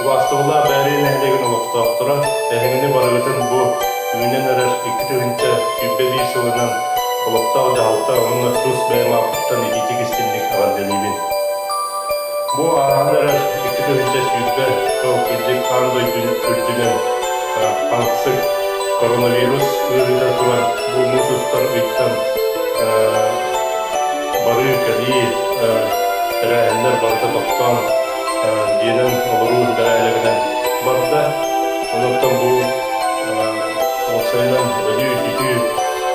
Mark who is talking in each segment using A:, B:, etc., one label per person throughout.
A: Убаастабыллаах Бээрийэ нэһилиэгин олохтоохторо, эһигини барыгытын бу үүнэн эрэр 2021 сылынан олохтоох дьаһалта уонна тус бэйэм ааппыттан итиитик истиҥник эҕэрдэлиибин. Бу ааһан эрэр 2020 сыл кырдьык аан дойду үрдүнэн хамсык коронавирус ыарыыта туран бу муус устар ыйтан барыы-кэлии тэрээһиннэр барыта тохтоон дьиэнэн олоруу бэрээдэгинэн барда. Онуттан бу уопсайынан өлүү-сүтүү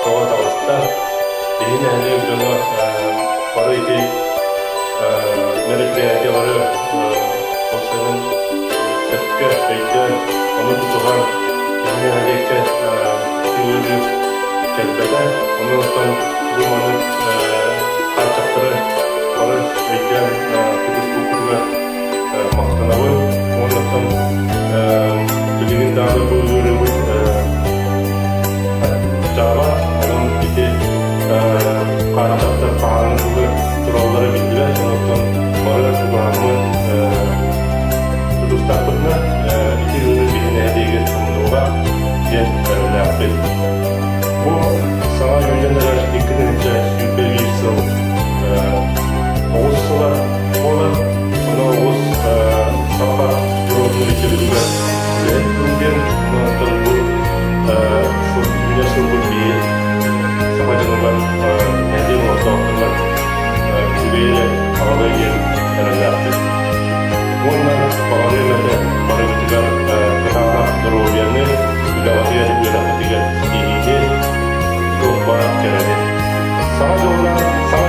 A: тоҕо таҕыста. Биһи нэһилиэк дьоно бары ити мероприятиелары уопсайынан сөпкө өйдөөн, ону тутуһан биһи нэһилиэккэ ити ыарыы кэлбэтэ. Онуттан бу маннык хааччахтары бары өйдөөн тутуспуппутугар махтанабын. Уонна билигин даҕаны бу ыарыыбыт аччаабат. Онон ити хааччахтар хаһааҥҥы дылы тураллара биллибэт. Онон бары тутуһаммыт тутустахпытына ити ыарыы биһи нэһилиэгин умнуоҕа диэн эрэллээхпит. Бу саҥа үүнэн эрэр 2021 сыл оҕус сыла буолар. Ону оҕус саха норуотун өйдөбүлүгэр үлэһит тыл диэн, онтон бу үүнэр сылбыт биһи саха дьонугар нэһилиэк олохтоохторугар үчүгэй эрэ аҕалыа диэн эрэллээхпит. Уонна баҕарыам этэ барыбытыгар кытаанах доруобуйаны, үлэҕитигэр, үөрэххитигэр ситиһиини, туох баар кэрэни. Саҥа дьылынан, саҥа.